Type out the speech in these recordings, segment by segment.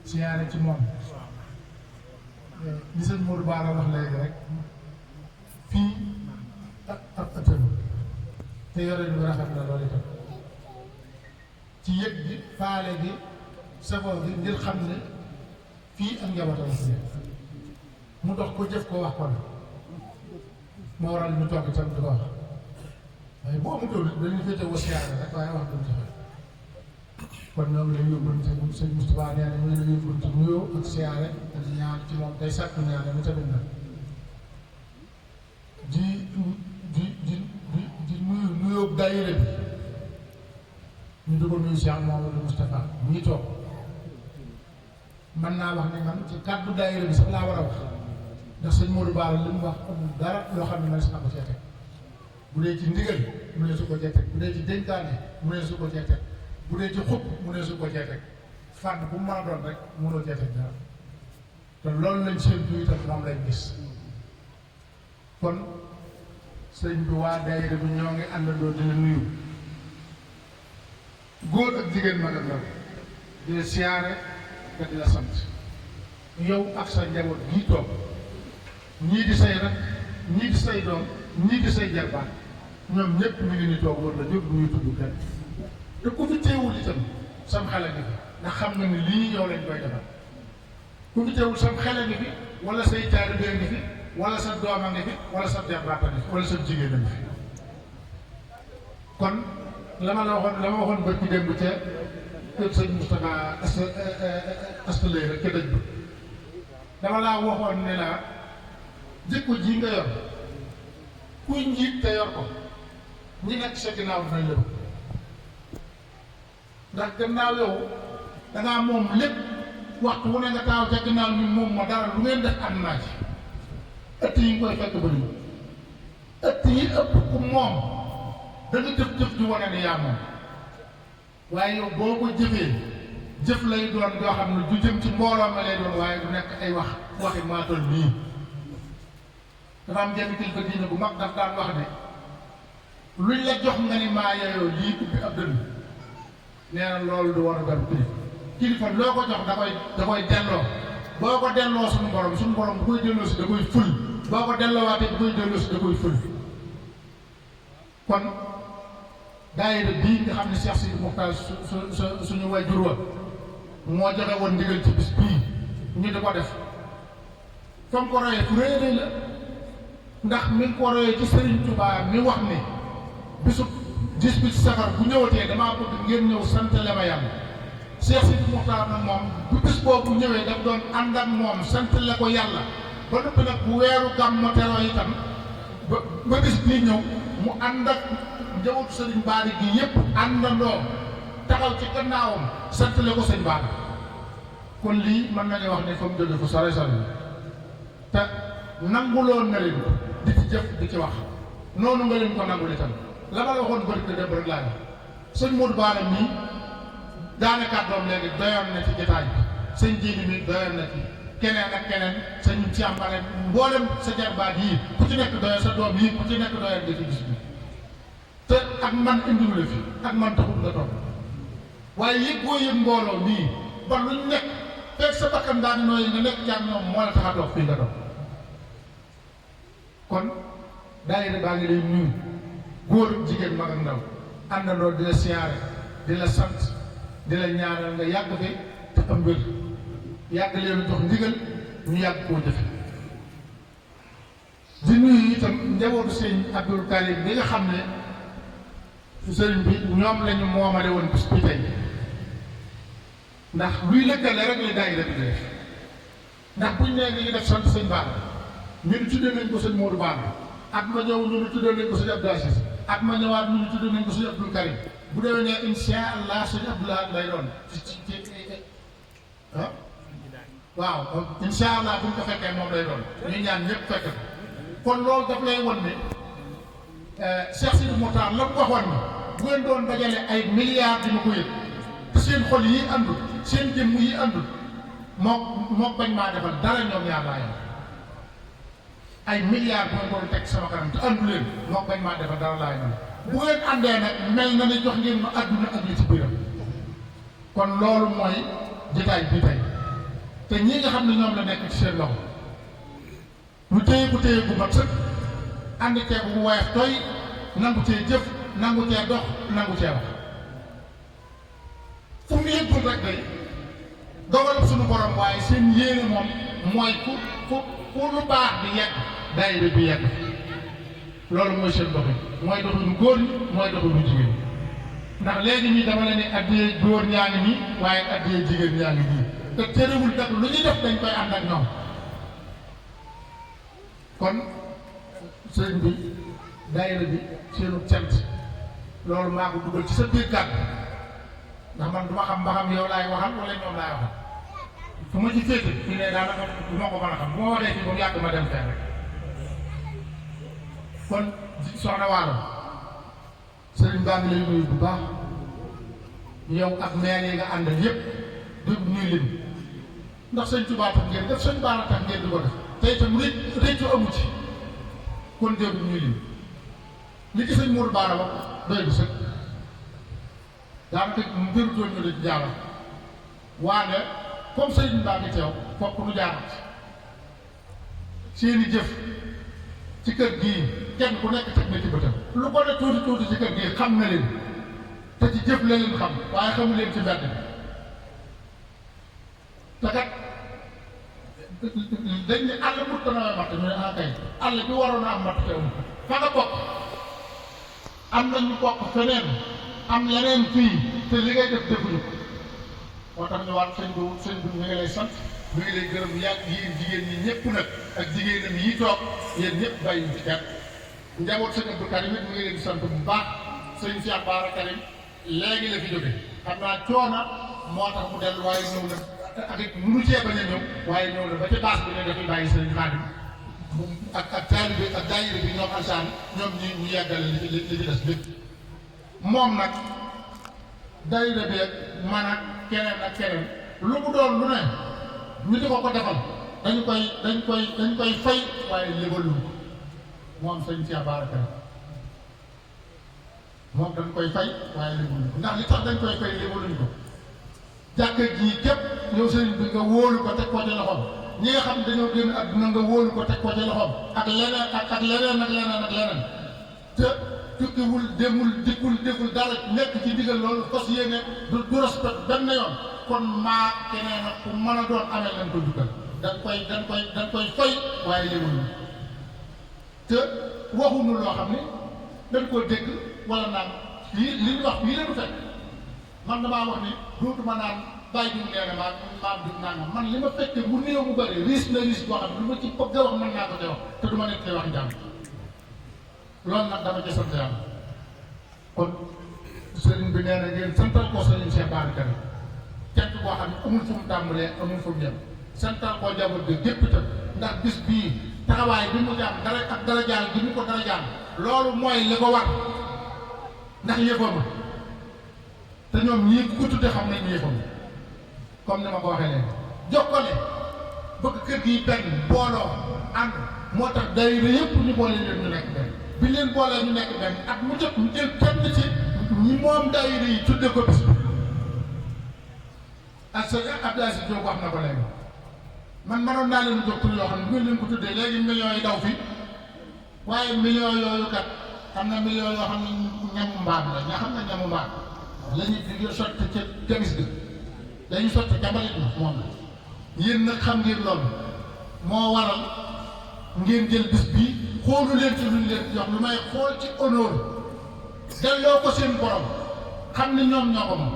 siyaare ci moom li sëñ Modou Bara wax léegi rek fii ak ëttam te yore bi rafet na loolu itam ci yëg gi faale gi safoo gi ngir xam ne fii ak njabootam si mu dox ko jëf ko wax ko na moo waral ñu toog itam di ko wax waaye bu amutoon dañuy féete woo siyaare rek waaye wax duñ ci xel kon ñoom lañ yóbbante sëñ Moustapha nee na ñu ngi yóbbante nuyoo ak siyaare ak ñaan ci moom day sàkku ñaan mi tamit nag di nuyoo daayira bi ñu di ko nuyu Cheikh Mouhamadou Moustapha mu ngi toog mën naa wax ne man ci kàddu daayira bi sax laa war a wax ndax sëñ Modou Bara li mu wax amul dara loo xam ne man sax ko cee teg bu dee ci ndigal mu ne su ko cee teg bu dee ci dénkaane mu ne su ko cee teg bu dee ci xub mu ne su ko cee teg fànn bu mu mën a doon rek mënoo cee teg dara te loolu lañ séentu itam moom lañ gis kon sëñ bi waa daayira bi ñoo ngi àndandoo dina nuyu góor ak jigéen mag ak ndaw di la siyaare te di la sant yow ak sa njaboot gii toog ñii di say rek ñii di say doom ñii di say jarbaat ñoom ñëpp ñu ngi ni toog war la ñëpp ñuy tudd kenn te ku fi teewul itam sam xale ngi fi ndax xam nga ni lii yow lañ koy defal ku fi teewul sam xale ngi fi wala say taalibe ngi fi wala sa doom a ngi fi wala sa jarbaat a ngi fi wala sa jigéen a ngi fi kon la ma waxoon ba ci démb ca kër sëñ Moustapha asta lay rek ca dëj ba dama laa waxoon ne la jikko ji nga yor kuy njiit te yor ko ñi nekk sa ginnaaw dinañ la ndax gannaaw yow dangaa moom lépp waxtu wu ne nga taaw ca ginnaaw ni moom ma dara lu ngeen def am naa ci ëtt yi nga koy fekk bëri ëtt yi ëpp ku moom da nga jëf ju wane ne yaa moom waaye yow boo ko jëfee jëf lay doon yoo xam ne du jëm ci mbooloo ma lay doon waaye du nekk ay waxi maatoon nii dafa am jenn kilifa diine bu mag daf daan wax ne luñ la jox nga ni maa yeyoo lii ubbi ab dënn nee na loolu du war a dara kilifa loo ko jox da koy delloo boo ko delloo suñu borom bu koy delloo si da koy ful boo ko delloowaatee bu koy delloo si da koy ful kon daayira bii nga xam ne Cheikh Sidi Mokhtar suñu waajur wa moo joxe woon ndigal ci bis bii ñu di ko def fa mu ko royee fu rëy la ndax mi ngi ko royee ci Serigne Touba mi wax ni bisu 18 safar bu ñëwatee damaa bëgg ngeen ñëw santale ma yàlla Cheikh Sidi Mokhtar nag moom bu bis boobu ñëwee daf doon ànd ak moom santale ko yàlla ba noppi nag bu weeru gàmmu teroo itam ba bis bii ñëw mu ànd ak njabootu Serigne Bara gi yépp àndandoo taxaw ci gannaawam santale ko sëñ Bara kon lii mën nañu wax ne fa mu jóge fu sore sore te nanguloon na leen di ci jëf di ci wax noonu nga leen ko nangul itam la ma la waxoon bëri na dem rek laa ne sëñ Modou Bara mii daanaka doom léegi doyoon na ci jotaay bi sëñ Jiili mi doyoon na ci keneen ak keneen sëñ Cheikh Mbale mboolem sa jarbaat yii ku ci nekk doyoon sa doom yii ku ci nekk doyoon nga ci gis bi te ak man indiwu la fi ak man taxul nga toog waaye yëg boo yëg mbooloo nii ba luñ nekk fekk sa bakkan daan nooyi nga nekk jàng ñoom moo la tax a toog fii nga toog kon daayira baa ngi lay nuyu góor jigéen mag ak ndaw àndandoo di la siyaare di la sant di la ñaanal nga yàgg fi te am wér yàgg leen jox ndigal ñu yàgg koo jëfe di nuyu itam njabootu sëñ Abdul Karim bi nga xam ne sëriñ bi ñoom lañu moomale woon bis bi tey ndax luy lëkkale rek la daayira bi def ndax buñ nee ngi def sant sëñ Bara ñu ni tuddee nañ ko sëñ Modou Bara at ma ñëw ñu ni tuddee nañ ko sëñ Abdou Aziz at ma ñëwaat ñu ni tuddee nañ ko sëñ Abdul Karim bu déwee ne insha allah sëñ Abdoulaye lay doon waaw insha allah buñ ko fekkee moom lay doon ñu ñaan ñëpp fekk ko kon loolu daf lay won ne Cheikh Sidi Mokhtar la mu waxoon ni bu ngeen doon dajale ay milliards di ma ko yëg te seen xol yi àndul seen jëmm yi àndul moo bañ maa defal dara ñoom ñaar laa yam ay milliards bu ngeen doon teg sama kanam te àndu leen moo bañ maa defal dara laa yam bu ngeen àndee nag mel na ni jox ngeen ma àdduna ak li ci biiram kon loolu mooy jotaay bi tey te ñi nga xam ne ñoom la nekk ci seen loxo ñu téye ku téye gu mat sëkk ànd ceeb bu woyof tooy nangu cee jëf nangu cee dox nangu cee wax fu mu yëggul rek day dogal suñu borom waaye seen yéene moom mooy ku lu baax di yegg daayira bi yegg loolu mooy seen doxin mooy doxinu góor ñi mooy doxinu jigéen ñi ndax léegi nii dama la ne addiyee góor ñaa ngi nii waaye addiyee jigéen ñaa ngi nii te terewul nag lu ñuy def dañ koy ànd ak ñoom kon sëriñ bi daayira bi seenu cant loolu maa ko dugal ci sa biir kàddu ndax man du ma xam ba xam yow laay waxal wala ñoom laay waxal fu ma ci féete fi ne daanaka du ma ko mën a xam bu ma waxee fii ba mu yàgg ma dem fee rek kon soxna Waalo sëriñ baa ngi lay nuyu bu baax yow ak maire yi nga àndal yëpp dégg ñuy lim ndax sëñ Tuubaa tax ngeen def sëñ Baara tax ngeen di ko def te itam réccu amu ci kon dégg ñuy lim li ci sëñ Mourou Baara wax doy bu sëkk daanaka mbirutoo ñu di jaaral waane comme sëriñ baa ngi teew fokk nu jaarat seeni jëf ci kër gii kenn ku nekk teg na ci bëtam lu ko ne tuuti tuuti ci kër gii xam na leen te ci jëf la leen xam waaye xamu leen ci mbedd bi te kat dañ ne àll mut ko nawee matt ñu ne ah kay àll bi waroon a am matt te amul fa nga bokk am nañu bokk feneen am yeneen fii te li ngay def defuñu ko moo tax ñu war sëñ bi ñu ngi lay sant ñu ngi lay gërëm yàgg yéen jigéen ñi ñëpp nag ak jigéenam yi toog yéen ñëpp bàyyi ci kenn njaboot sëñ Abdou Karim it mu ngi leen di sant bu baax sëñ Cheikh Bara Karim léegi la fi jóge xam naa coona moo tax mu dellu waaye ñëw na ak it mënu cee bañ a ñëw waaye ñëw na ba ca baas bi ne dafay bàyyi sëñ Xaadim ak taalibe ak daayira bi ñoom alsaan ñoom ñu yeggale li ci des lépp moom nag daayira bi ak man ak keneen lu mu doon lu ne ñu di ko defal dañ koy fay waaye lébaluñ ko moom sëñ Cheikh Bara Karim moom dañ koy fay waaye lébaluñ ko ndax li tax dañ koy fay lébaluñ ko jàkka jii képp yow sëriñ bi nga wóolu ko teg ko ci loxoom ñi nga xam dañoo génn àdduna nga wóolu ko teg ko ci loxoom ak leneen ak leneen te tukkiwul demul dikkul dara nekk ci ndigal loolu fas yéene du respect benn yoon kon maa keneen ak ku mën a doon amee nañ ko dugal dañ koy fay waaye léwuñu te waxuñu loo xam ne dañ koo dégg wala naan li ñu wax fii la du fekk man damaa wax ni dootuma naan bàyyi diw nee na maam diw nangam man li ma fekkee mu néew mu bëri risque boo xam ne lu ma ci bëgg a wax mën naa ko te wax te du ma nekk tey wax jàmm loolu nag dama ci sant yàlla kon sëriñ bi nee na ngeen santal ko sëriñ Cheikh Bara Karim cant boo xam ne amul fu mu tàmbalee amul fu mu yem santal koo njaboot bi gépp itam ndax bis bii taxawaay bi mu jàmm dara ak dara jaal bi mu ko dara jaam loolu mooy li ko war ndax yëfama te ñoom ñii ku ko tudde xam nañ yëfama comme ni ma ko waxee léegi jokkale bëgg kër gi benn booloo ànd moo tax daayira yëpp ñu boole leen ñu nekk benn bi leen boolee ñu nekk benn at mu jot ñu jël kenn ci ñi moom daayira yi tudde ko bis ak sa Abdou Aziz Diop wax na ko léegi man mënoon naa leen jox tur yoo xam ne bu ngeen leen ko tuddee léegi millions yi daw fi waaye millions yooyu kat am na millions yoo xam ne ñamu mbaam la nga xam ne ñamu mbaam la ñuy sotti ca gamis ga dañuy sotti ca mbalit ma moom la yéen nag xam ngeen loolu moo waral ngeen jël bis bii xoolu leen ci luñ leen jox lu may xool ci honneur delloo ko seen borom xam ne ñoom ñoo ko moom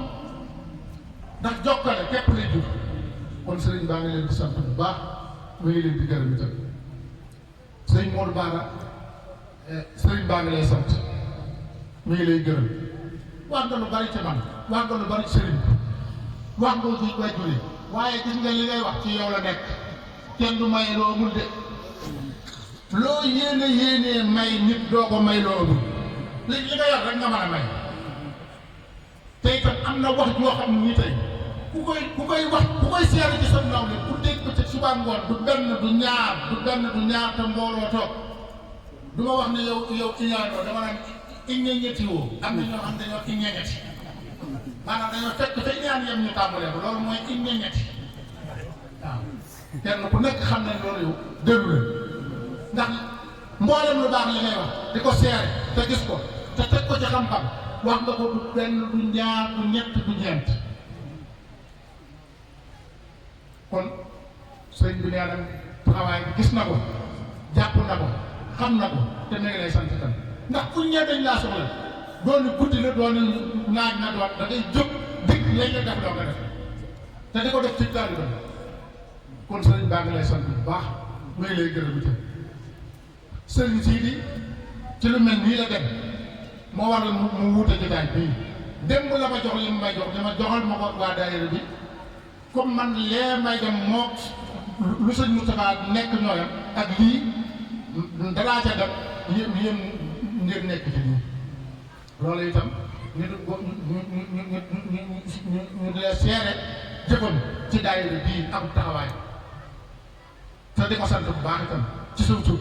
ndax jokkale képp lay jur kon sëriñ baa ngi leen di sant bu baax mu ngi leen di gërëm itam sëriñ Modou Bara sëriñ baa ngi lay sant mu ngi lay gërëm wax nga lu bari ci man wax nga lu bari ci sëriñ bi wax nga ci wajur yi waaye gis nga li ngay wax ci yow la nekk kenn du may loo amul de loo yéenee may nit doo ko may loo amul li nga yor rek nga mën a may te itam am na wax joo xam ni tey ku koy wax ku koy seere ci sa nawle ku dégg ko ci suba ngoon du benn du ñaar te mbooloo toog du ma wax ne yow iñaanoo dama naan iññeñeti woo am na ñoo xam dañoo iññeñeti maanaam dañoo fekk fa ñaan yem ñu tàmbalee ko loolu mooy iññeñeti waaw kenn ku nekk xam nañ loolu yow déglu leen ndax mboolem lu baax li ngay wax di ko seere te gis ko te teg ko ci xam-xam wax nga ko du benn du ñaar du ñett du ñeent kon sëriñ bi nee na taxawaay bi gis na ko jàpp na ko xam na ko te mi ngi lay sant tam ndax fu ñee dañ laa soxla doon guddi la doon naaj na doon da ngay jóg dikk léegi nga def doo ko def te di ko def ci taalibe kon sëriñ baa ngi lay sant bu baax mu ngi lay gërëm itam sëriñ sii di ci lu mel nii la dem moo waral mu wuute jotaay bii démb la ma jox li mu may jox dama joxal ma ko waa daayira bi comme man lee may dem moo lu sëñ Moustapha nekk ñooyam ak lii dalaa ca dem yéen ngeen nekk ci nii loolu itam ñu dee seere jëfam ci daayira bii am taxawaay te di ko sant bu baax itam ci suuf suuf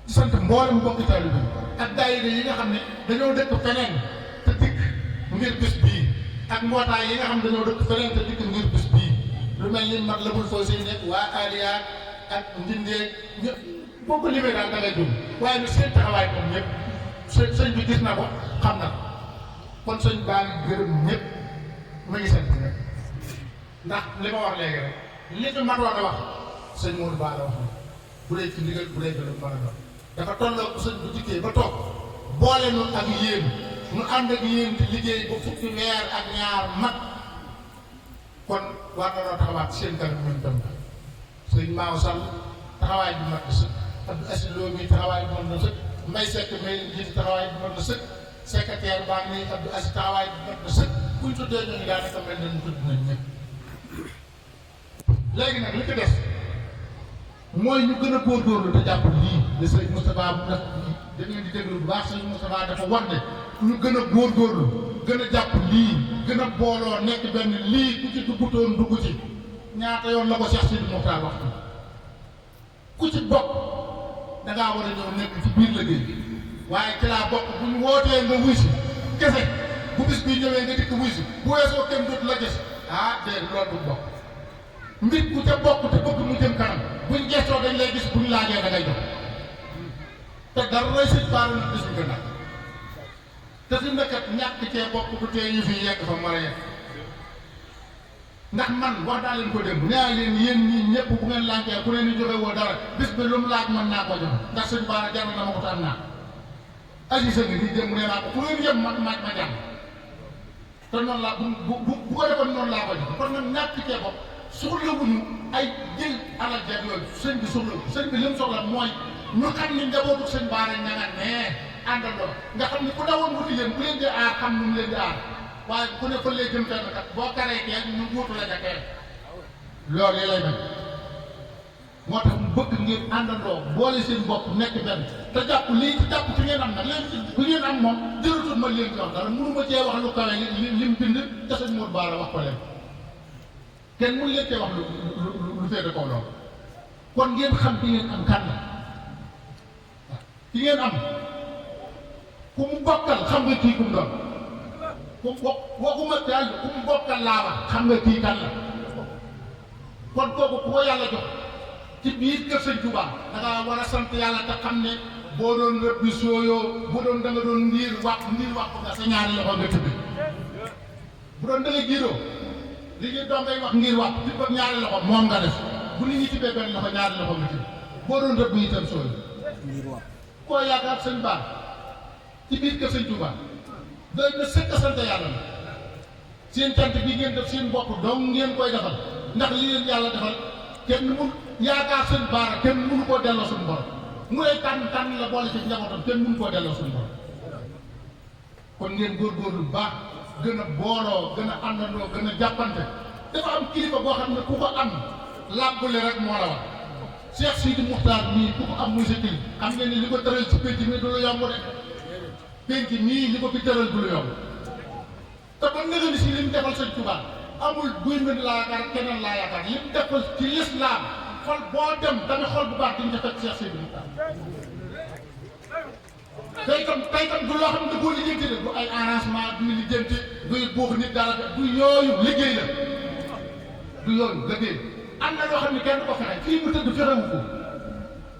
di sant mboolem mbokki taalibe bi ak daayira yi nga xam ne dañoo dëkk feneen te dikk ngir bés bii ak mbootaay yi nga xam ne dañoo dëkk feneen te dikk ngir bés bii lu mel ni mat la bul foo sëy nekk waa Aliya ak Ndindee ñëpp boo ko limee daal da ngay dund waaye nag seen taxawaay moom ñëpp sëñ bi gis na ko xam na ko kon sëñ baa ngi gërëm ñëpp ma ngi sant rek ndax li ma wax léegi rek li fi matoon a wax sëñ Modou Ba la wax na bu dee ci ndigal bu dee gërëm mën a doon dafa tolloo bu sëñ bu dikkee ba toog boole nu ak yéen nu ànd ak yéen di liggéey ba fukki weer ak ñaar mat kon war na noo taxawaat seen kanam ñun tam sëñ Maaw Sall taxawaay bi mat na sëkk Abdou Aziz Lo mi taxawaay bi mat na sëkk Mbay Seck may jiite taxawaay bi mat na sëkk secrétaire baa ngi nii Abdou Aziz taxawaay bi mat na sëkk buñ tuddee ñooñu daanaka mel nañu tudd nañ ñëpp léegi nag li ci des mooy ñu gën a góorgóorlu te jàpp lii li sëñ Moustapha bu def da ngeen di déglu bu baax sëñ Moustapha dafa wax ne ñu gën a góorgóorlu gën a jàpp lii gën a booloo nekk benn lii ku ci duggutoon dugg ci ñaata yoon la ko Cheikh Sidi Mokhtar wax ku ci bokk da ngaa war a ñëw nekk ci biir liggéey bi waaye ci laa bokk bu ñu wootee nga wuy si kese bu bis bi ñëwee nga dikk wuy si bu weesoo kenn dootu la gis ah déedéet loolu du bokk mbir ku ca bokk te bëgg mu jëm kanam buñ gestoo dañ lay gis buñ laajee da ngay jox te dara lay sëñ Bara nit gis nga nag te fi nekkat ñàkk cee bokk bu tee yi fi yegg fa mara yegg ndax man wax daa leen ko démb nee naa leen yéen ñii ñëpp bu ngeen laajtee ku ne ni joxe woo dara bis bi lu mu laaj mën naa ko jox ndax sëñ Bara jar na ma ko am naa aji sa ngi nii démb nee naa ko fu ngeen jëm ma jàng te noonu laa bu ko defoon noonu laa ko jox kon nag ñàkk cee bopp soxlawuñu ay jël alal jeeg yooyu sëñ bi soxlawu sëñ bi li mu soxla mooy ñu xam ni njabootu sëñ Bara ña nga nee àndandoo nga xam ni ku dawoon wuti leen bu leen di aar xam nu mu leen di aar waaye ku ne fa lay jëm fenn kat boo karee kee ñu wuutu la ca kee loolu yi lay bañ moo tax mu bëgg ngeen àndandoo boole seen bopp nekk benn te jàpp lii ci jàpp ci ngeen am nag léegi bu ngeen am moom jëratul ma leen ci wax dara mënu ma cee wax lu kawe li mu bind te sëñ Modou Bara wax ko leen kenn mënu leen cee wax lu féete kaw loolu kon ngeen xam ki ngeen am kan la ki ngeen am ku mu bokkal xam nga kii ku mu doon ku waxuma daal ku mu bokkal laa wax xam nga kii kan la kon kooku ku ko yàlla jox ci biir kër sëñ Touba da ngaa war a sant yàlla te xam ne boo doon rëbbi sooyoo bu doon da nga doon ndiir wax nga sa ñaari loxo nga tëdd bu doon da nga jiiroo li ñu doon ngay wax ngir wax ci ba ñaari loxo moom nga def bu nit ñi tibbee benn loxo ñaari loxo nga tëdd boo doon rëbbi itam sooyoo koo yaakaar sëñ Bara ci biir kër sëñ Touba doy na sëkk sant yàlla na seen cant bi ngeen def seen bopp dong ngeen koy defal ndax li leen yàlla defal kenn mun yaakaar sëñ Bara kenn mënu koo delloo suñu borom mu lay tànn la boole ci njabootam kenn mënu koo delloo suñu borom kon ngeen góorgóorlu bu baax gën a booloo gën a àndandoo gën a jàppante dafa am kilifa boo xam ne ku ko am làbbule rek moo la wax Cheikh Sidi Mokhtar mii ku ko am muy sa kilifa xam ngeen ni li ko tëral ci pénc mi du lu yomb de pénc mii li ko fi tëral du lu yomb te ba nga ni si li mu defal sëñ Touba amul guy mën laa yaakaar keneen laa yaakaar li mu defal ci lislaam xol boo dem tamit xol bu baax dañu defal Cheikh Sidi Mokhtar tey tam du loo xam ne da koo lijjanti de du ay arrangement du lijjanti duy buux nit dara du yooyu liggéey la du yoon liggéey am na loo xam ne kenn du ko fexe fii mu tëdd fexewu ko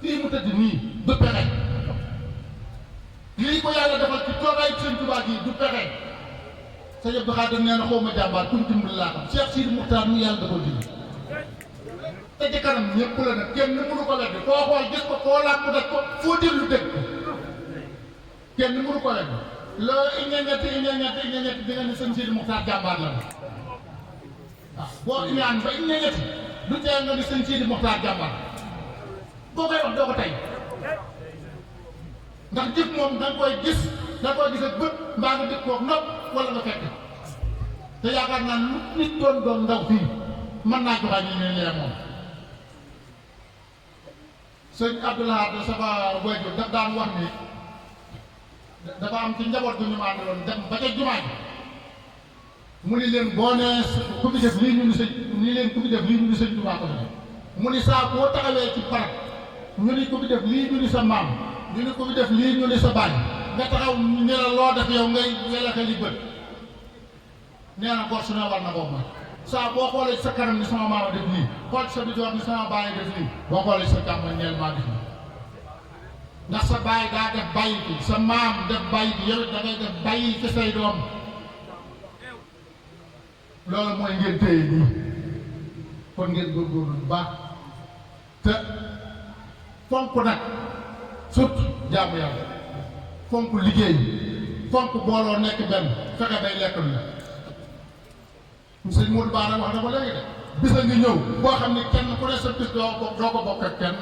fii mu tëdd nii du pexe lii ko yàlla defal ci toogaay Sëñ Tuubaa gi du pexe Sëñ Abdou Khadre nee na xaw ma jàmbaar kuñ dimbali laa xam Cheikh Sidi Muxtaar mu yàlla dafa dimbali te ci kanam ñëpp la nag kenn mënu ko weddi foo xool gis ko foo laaj mu daj ko foo déglu dégg ko kenn mënu ko weddi loo ñetti di nga ne Sëñ Sidi Muxtaar jàmbaar la waaw boo ñaan ba ñetti du tee nga ni Sëñ Sidi Muxtaar jàmbaar boo koy wax doo ko tey ndax jëf moom da nga koy gis ak bët mbaa nga dégg koog nopp wala nga fekk te yaakaar naa lu nit doon ndaw fii mën naa joxaat ñu ne lee moom sëñ Abdou Lahad sama waajur daf daan wax ni dafa am ci njaboot bu ñu ma àndaloon dem ba ca jumaa ji mu ni leen boo nee ku fi def lii ñu ni sëñ ni leen ku fi def lii ñu ni sëñ Tuubaa ko def mu ni saa boo taxawee ci barab ñu ni ku fi def lii ñu ni sa maam ñu ni ku fi def lii ñu ni sa baay nga taxaw ñu ne la loo def yow ngay welaxali bët nee na gor su ne war na boobu mooy saa boo xoolee ci sa kanam ni sama maama def lii xool ci sa bijoor ni sama baay def lii boo xoolee ci sa càmmoñ neel maa def lii ndax sa baay daa def bàyyi bi sa maam def bàyyi bi yow it da ngay def bàyyi ci say doom loolu mooy ngeen téye nii kon ngeen góorgóorlu bu baax te fonk nag surtout jaamu yàlla fonk liggéey fonk booloo nekk benn fexe bay lekk la sëñ Modou Ba wax na ko léegi de bis a ngi ñëw boo xam ne kenn ku ne sa bis doo ko bokk ak kenn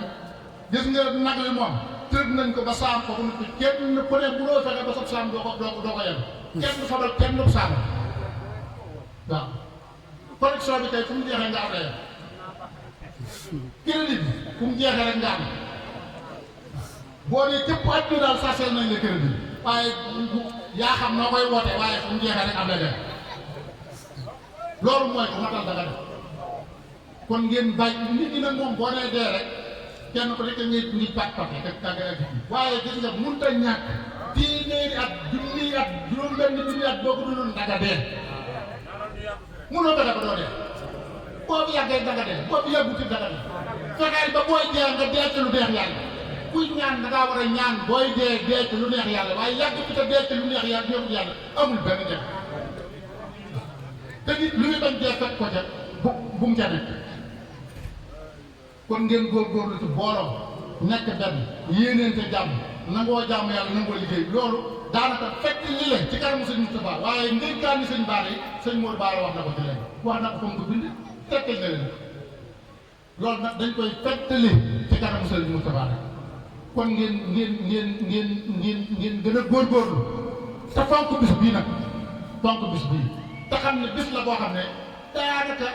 gis nga nag wi moom tëdd nañ ko ba saam ko bu noppi kenn ku ne bu doo fexe ba sab saam doo ko yem kenn du fabal kenn du saam waaw connexion bi tey fu mu jeexee nga am la yem crédit bi fu mu jeexee rek nga am boo nee képp at mi daal saseel nañ la crédit waaye yaa xam noo koy woote waaye fu mu jeexee rek am la dem loolu mooy ko matal danga def kon ngeen bàyyi nit ñi nag moom boo nee dee rek kenn ku nekk ngay ngi pat-pate ak waaye gis nga mënut a ñàkk téeméeri at junniy at juróom-benn junniy at boo ko dundoon danga dee mënoo fexe ba doo dee boo fi yàggee danga dee boo fi yàgguti danga dee fexeel ba booy dee nga dee ci lu neex yàlla kuy ñaan da ngaa war a ñaan booy dee ci lu neex yàlla waaye yàgg fi te dee ci lu neex yàlla neexul yàlla amul benn njëkk te nit lu ñu bañ dee fekk ko ca bu mu ca nekk kon ngeen góorgóorlu ci booloo nekk benn yéeneente jàmm nangoo jàmm yàlla nangoo liggéey loolu daanaka fekk li leen ci kanamu sëñ Moustapha waaye ndénkaani sëñ Bara yi sëñ Modou Bara wax na ko ci léegi wax na ko fa mu ko bind fekkal na leen loolu nag dañ koy fettali ci kanamu sëñ Moustapha rek kon ngeen gën a góorgóorlu te fonk bis bii nag fonk bis bii te xam ne bis la boo xam ne daanaka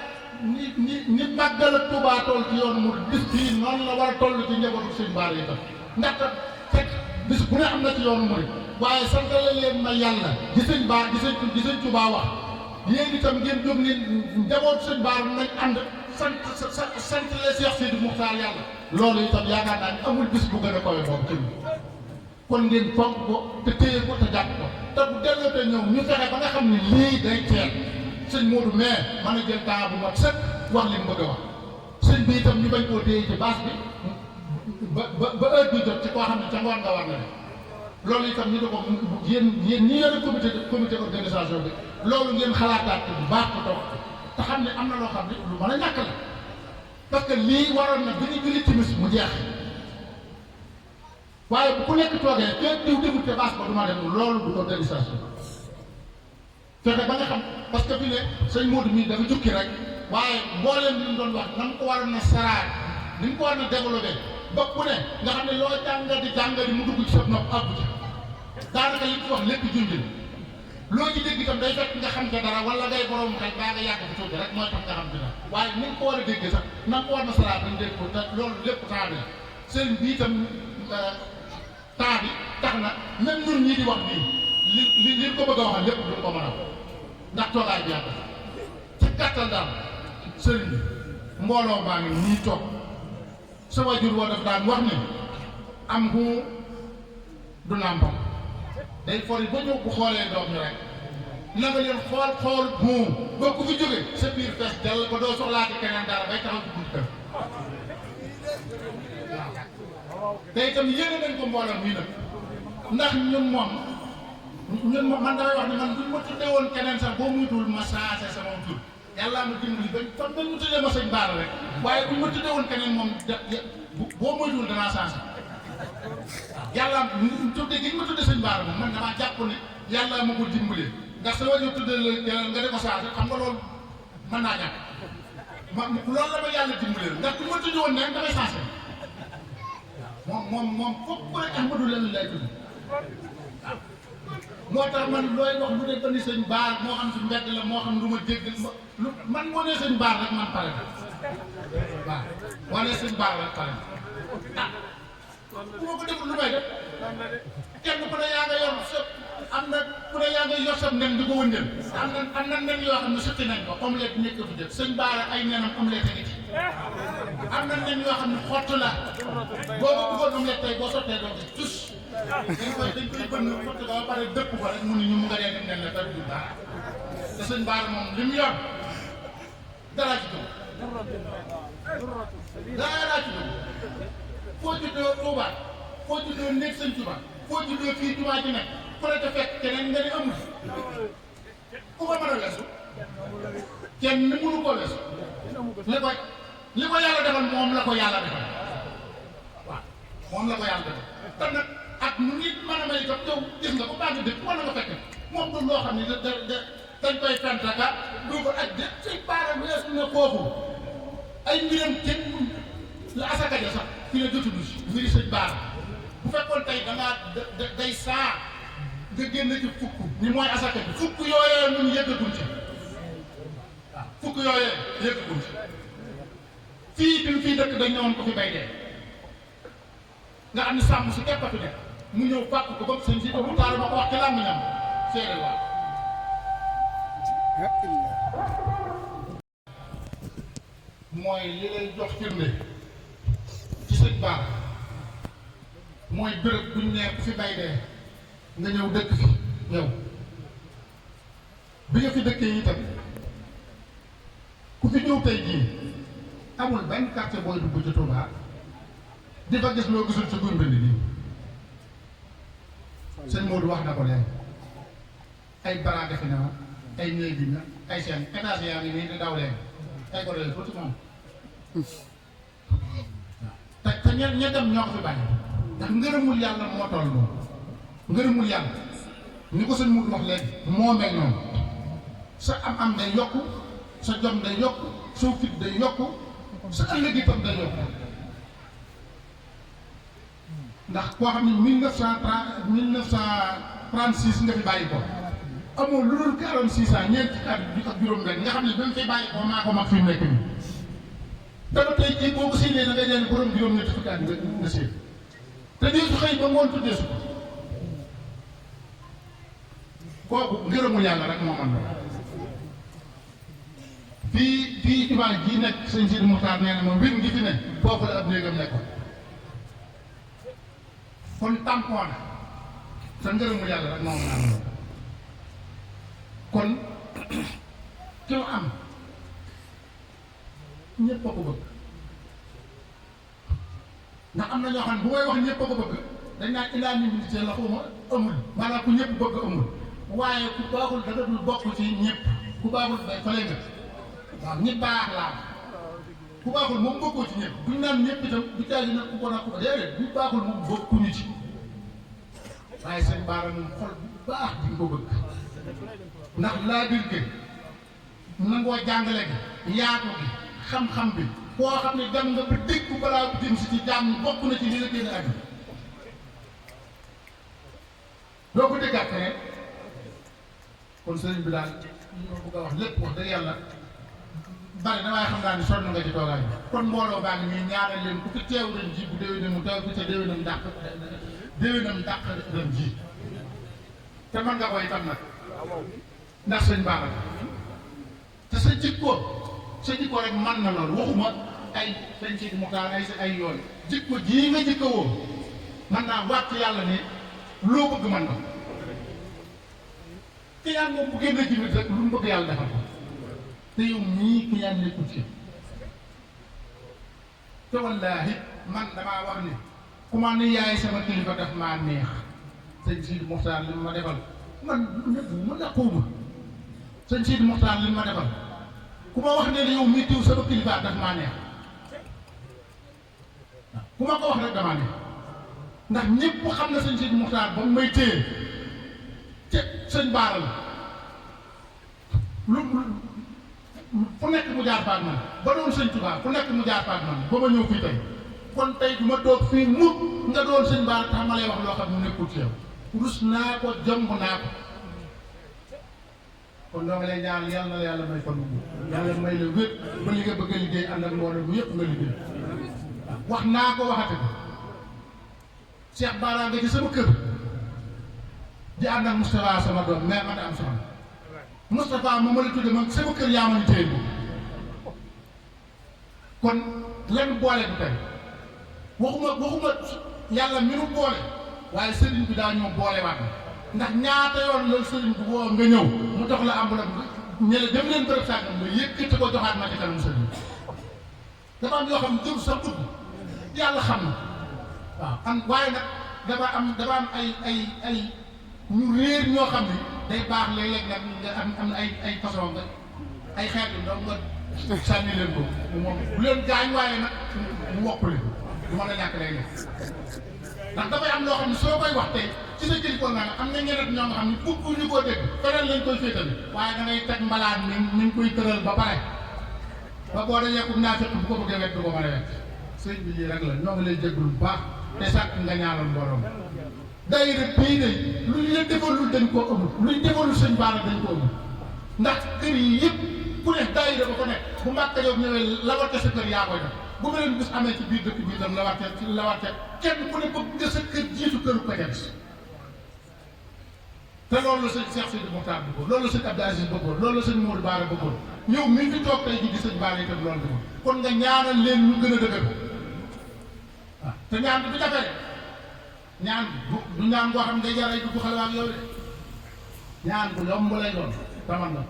ni màggal ak Tuubaa toll ci yoonu murid bis bii noonu la war a toll ci njabootu sëñ Bara yi tam ndaxte fekk bis bu ne am na ci yoonu murid waaye santale leen ma yàlla di sëñ Bara di sëñ Tuubaa wax yéen itam ngeen jóg ni njabootu sëñ Bara nañ ànd sant le Cheikh Sidi Muxtaar yàlla loolu itam yaakaar naa ni amul bis bu gën a koy boobu ci kon ngeen fonk ko te téye ko te jàpp ko te bu delloo te ñëw ñu fexe ba nga xam ne lii day teel sëñ Modou mais mën a jël temps bu mat sëkk wax li mu bëgg a wax sëñ bi itam ñu bañ koo téye ci base bi ba heure bi jot ci koo xam ne ca ngoon nga war na loolu itam ñu ne ko yéen ñi yore comité organisation bi loolu ngeen xalaataat bu baax ko toog te xam ne am na loo xam ne lu mën a ñàkk la parce que lii waroon na bi ñu julli timis mu jeex waaye bu ku nekk toogee kenn diw defut te base ba du ma dem loolu du organisation fexe ba nga xam parce que fi ne sëñ Modou mii dafa jukki rek waaye mbooleem li ñu doon wax na mu ko waroon na saraat ni mu ko war na développé ba ku ne nga xam ne loo jàngadi mu dugg ci sa nopp àggu ci daanaka li mu wax lépp junj loo ci dégg itam day fekk nga xam te dara wala ngay borom xel baa nga yàgg fi tuuti rek mooy tax nga xam te dara waaye ni nga ko war a déggee sax na nga ko war na saraat dañ dégg ko te loolu lépp temps bi sëriñ bi itam temps bi tax na même ñun ñii di wax nii li ko bëgg a waxal lépp duñ ko mën a wax ndax toogaay bi yàgg ci gàttal daal sëriñ bi mbooloo maa ngi nii toog sa wajur woo daf daan wax ni am ku du nàmpam day fori ba ñëw bu xoolee doom ñu rek na nga leen xool moom boo ko fi jógee sa biir fees dell ba doo soxlaati keneen dara bay taxaw ci bunt kër waaw te itam yéene nañ ko mbooloo mii nag ndax ñun moom man damay wax ne man buñ ma tuddee woon keneen sax boo muytuwul ma changé sama tur yàlla ma dimbali ba kon dañ ma tuddee ma sëñ Bara rek waaye buñ ma tuddee woon keneen moom boo muytuwul danaa changé yàlla tuddee gi ñu ma tuddee sëñ Bara moom man damaa jàpp ne yàlla ma ko dimbali ndax sa wàllu tuddee la keneen nga di ko changé xam nga loolu mën naa ñàkk loolu la ma yàlla dimbali ndax buñ ma tuddee woon neen damay changé moom foofu rek Ahmadou Lamine lay tudd moo tax man looy wax lu ne ba ni sëñ Bara moo xam si mbedd la moo xam lu ma dégg man moo ne sëñ Bara rek man pare na waaw moo ne sëñ Bara rek pare na bu ma ko deful lu may def kenn ku ne yaa nga yor sa am na ku ne yaa nga yor sa nen di ko wëndeel am na nen yoo xam ne sëkki nañ ko omelette nekk fi def sëñ Bara ay nenam omelette a ngi ci am na nen yoo xam ne xott la boo ko bëggoon omelette tey boo sottee doo ci tus dañ koy bënn xott ko ba pare dëpp ko rek mu ni ñu mu nga dee dem nen la dara du dara te sëñ Bara moom li mu yor dara ci dugg dara ci dugg foo juddoo Touba foo juddoo nekk sëñ Touba foo juddoo fii Touba ji nekk fu la ca fekk keneen nga ne amul ku ko mën a lesu kenn ni mënu koo lesu li ko yàlla defal moom la ko yàlla defal waaw moom la ko yàlla defal te nag ak nu nit mën a may itam yow gis nga ko baax nga dëkk wala nga fekk moom du loo xam ne dañ koy fentaka du ko ak de sëñ Bara weesu na foofu ay mbiram kenn la asaka ja sax fi la jotudu si mbiri sëñ Bara bu fekkoon tey dangaa day saa nga génn ci fukk ni mooy asaka bi fukk yooyee ñun yëggaguñ ci waaw fukk yooyee yëggaguñ ci fii bi mu fii dëkk dañ ñëwoon ko fi bay dee nga xam ne sàmm si keppatu ne mu ñëw fàkk ko ba sëñ si bu taal ma ko wax ci làmmiñam séeréer waaw mooy li lay jox firnde ci sëñ Bara mooy bërëb buñ nee ku fi bay dee nga ñëw dëkk fi ñëw bi nga fi dëkkee itam ku fi ñëw tey jii amul benn quartier booy dugg ci Touba di fa gis loo gisul ci guy mbind nii sëñ Modou wax na ko léegi ay bara defe na ay néeg bi na ay seen étage yaa ngi nii di daw leen ay ko dee tuuti moom te ña dem ñoo ko fi bàyyi ndax ngërëmul yàlla moo toll moom ngërëmul yàlla ni ko sëñ Modou wax léegi moo mel noonu sa am day yokku sa jom day yokku sa fit day yokku sa ëllëg itam day yokku ndax koo xam ne 1936 nga fi bàyyi ko amoo lu dul 46 ans ñeenti at ak juróom-benn nga xam ne ba mu fi bàyyi ko maa ko mag fi mu nekk nii dama tey jii boo ko séenee da ngay leen borom juróom-ñetti fukki at nga séen te dee su xëy ba ngoon tuddee su kooku ngërëmul yàlla rek moo mën la fii jumaa ji nekk sëñ Sidi Muxtaar nee na moom mbir ngi fi ne foofu la ab néegam nekkoon kon tàmpoon sa ngërëmul yàlla rek moo mën a am kon ki mu am ñëpp a ko bëgg ndax am na ñoo xam ne bu may wax ñëpp a ko bëgg dañ naan unanimité la xuma amul maanaam ku ñëpp bëgg amul waaye ku baaxul da nga dul bokk ci ñëpp ku baaxul day fële nga waaw ñi baax laa ku baaxul moom bokkoo ci ñëpp duñ naan ñëpp itam du caagi nag ku bon ak ku déedéet bu baaxul moom bokkuñu ci waaye sëñ Bara moom xol bu baax di nga ko bëgg ndax laa biir gi nangoo jàngale gi yaatu gi xam-xam bi koo xam ne dem nga ba dégg balaa bu jëm si ci jàmm bokk na ci li la génn àdduna doo ko déggaat feneen kon sëriñ bi daal li ma bëgg a wax lépp wax dëgg yàlla bari na waaye xam naa ni sonn nga ci toogaay bi kon mbooloo baa ngi nii ñaanal leen ku fi teew ren ji bu déwénee mu teew fi te déwénam dàq ren ji te mën nga koy itam nag ndax sëñ Bara te sa jikko rek man na loolu waxuma ay sëñ Sidi Muxtaar ay yoon jikko jii nga jikko woo man naa wàcc yàlla ne loo bëgg man na ki ñaan moom bu génnee ci nit rek lu mu bëgg yàlla defal ko te yow mii ki ñaan nekkul ci te wallaahi man damaa wax ni ku ma ni yaay sama kilifa daf maa neex sëñ Sidi Moxtaar li ma defal man mën na xuuma sëñ Sidi Moxtaar li ma defal ku ma wax ne yow mii tiw sama kilifa daf maa neex ku ma ko wax rek damaa neex ndax ñëpp xam na sëñ Sidi Moxtaar ba mu may téye te sëñ Baara la lu fu nekk mu jaar faak man ba doon sëñ Tuubaa fu nekk mu jaar faak man ba ma ñëw fii tey kon tey du ma toog fii mukk nga doon sëñ Baara tax ma lay wax loo xam ne nekkul ci yow rus naa ko jomb naa ko kon doo nga lay ñaan yàlla na yàlla may fan bu yàlla may la wér ba li nga bëgg a liggéey ànd ak mbooloo bu yëpp nga liggéey wax naa ko waxate ko Cheikh Bara nga ci sama kër di ànd ak Moustapha sama doom mais ma da am soxna Moustapha moom ma la tudde man sama kër yaa ma ni téye kon lan boole bu tey waxuma yàlla mi nu boole waaye sëriñ bi daa ñoo boole waat ndax ñaata yoon loolu sëriñ bi woo nga ñëw mu jox la enveloppe ñële dem leen bërëb sàngam nga yëkkati ko joxaat ma ci kanam sëriñ dafa am yoo xam ne jëm sax dugg yàlla xam na waaw am waaye nag dafa am ay ñu réer ñoo xam ne day baax léeg-léeg nag nga am ay façon nga ay xeet yu ndaw nga sànni leen ko moom bu leen gaañ waaye nag mu wokk leen du mën a ñàkk léeg-léeg ndax dafay am loo xam ne soo koy wax tey ci sa kilifa nga am na ñeneen ñoo nga xam ne bëgguñu koo dégg feneen lañ koy féetale waaye da ngay teg mbalaan ni ñu koy tëral ba pare ba boo dañee ko naa fekk bu ko bëggee wet du ko mën a wet sëñ bi lii rek la ñoo ngi lay jégalu bu baax te sàkk nga ñaanal borom daayira bii de lu ñu leen defalul dañ koo ëmb lu ñu defalul sëñ Bara dañ koo ëmb ndax kër yi yëpp ku ne daayira ba ko nekk bu Mbàkke Kajoor ñëwee la war sa kër yaa koy def bu beneen bis amee ci biir dëkk bi itam la warte kenn ku ne bëgg nga sa kër jiitu këru ko des te loolu la sëñ Cheikh Sidi Mokhtar bëggoon loolu la sëñ Abdou Aziz bëggoon loolu la sëñ Modou Bara bëggoon yow mi fi toog tey jii di sëñ Bara itam loolu bëggoon kon nga ñaanal leen ñu gën a dëgër waaw te ñaan bi du jafe ñaan du ñaan boo xam ne day jaray dugg xale ak yow de ñaan bu yomb lay doon taman na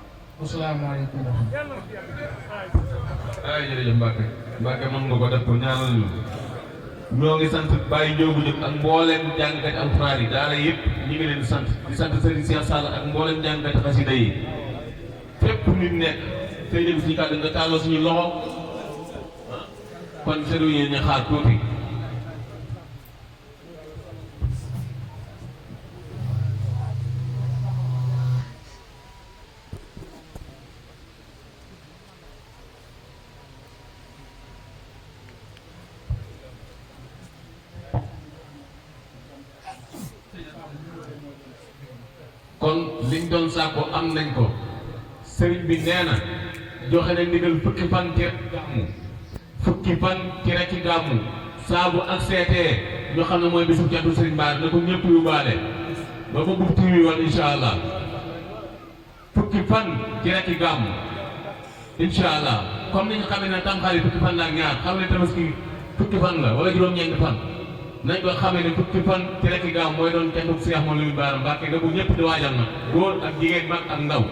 asalaamaaleykum wa rahmatulah. ay jërëjëf Mbacke Mbacke mën nga ko def ko ñaanal ñu ñoo ngi sant Baye Ndiogu Diop ak mbooleem jàngkat alxuraan yi daara yëpp ñu ngi leen di sant Serigne Cheikh Sall ak mbooleem jàngkat xasida yi fépp nit nekk tey dégg suñu kàddu nga taaloo suñu loxo kon seetlu yi ñu xaar tuuti. kon liñ doon sàkko am nañ ko sëriñ bi nee na joxe na ndigal fukki fan ci gàmmu fukki fan ci rekk gàmmu saabu ak seetee ñu xam ne mooy bisu cantu sëriñ Bara na ko ñëpp yu baale ba ba bub tiwi woon insha allah fukki fan ci rekk gàmmu insha allah comme ni ñu xamee ne tamxarit fukki fan la ak ñaar xam ne tabaski fukki fan la wala juróom-ñeenti fan nañ ko xamee ne fukki fan ci rekk gàmmu mooy doon cantu Cheikh Mawlana Bara Mbacké da bu ñëpp di waajal na góor ak jigéen mag ak ndaw